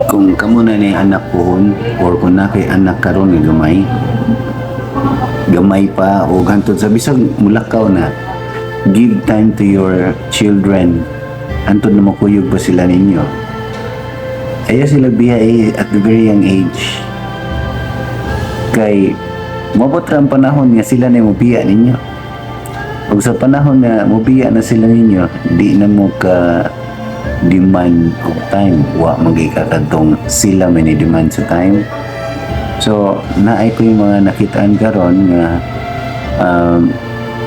Kung kamo na ni anak pohon or kung naa kay anak karon nga gamay gamay pa o hantod sa bisag mulakaw na, give time to your children hantod na makuyog pa sila ninyo. Ayaw sila biyae at the very young age kay mabot ra ang panahon nga sila na mobiya ninyo. Ug sa panahon nga mobiya na sila ninyo, di na mo ka demand og time. Wa man gyud ka kadtong sila may ni demand sa time. So naay ko yung mga nakitaan karon nga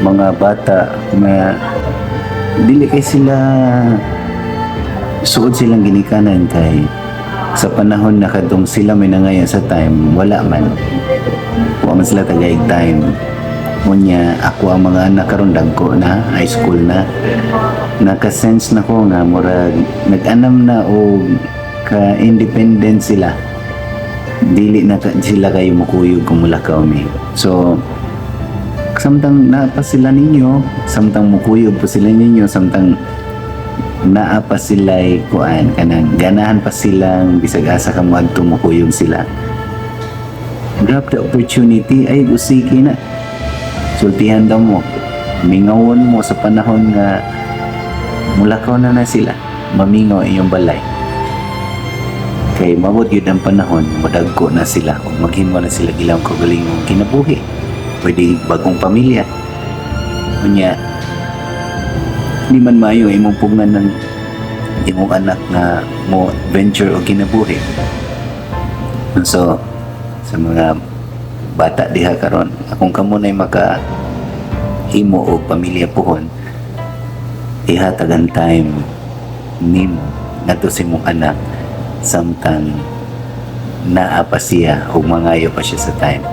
mga bata nga dili kay sila suod silang ginikanan kay sa panahon na kadtong sila may nangayo sa time, wala man, wa man sila tagaig time. Unya ako ang mga anak karon dagko na, high school na, naka-sense na ko nga murag nag-anam na og ka-independent sila. Dili na sila kayo mukuyog kung mulakaw mi. So samtang naa pa sila ninyo, samtang mukuyog pa sila ninyo, samtang naa pa sila kuan, kanang ganahan pa silang bisag asa ka moadto mukuyog sila, grab the opportunity. Ay usiki na, sultihan daw mo, mingawon mo sa panahon nga mulakaw na na sila, mamingaw iyong balay kay mabot yun ang panahon modagko na sila ug maghimo na sila ilang kaugalingong kinabuhi, pwede bagong pamilya. Unya di man maayo imong pugnan ng imong anak nga mo venture og kinabuhi. So sa mga bata diha karon, akong kamo nay maka himo og pamilya pohon, ihatag ang time nimo ngadto sa imong anak samtang naa pa siya ug mangayo pa siya sa time.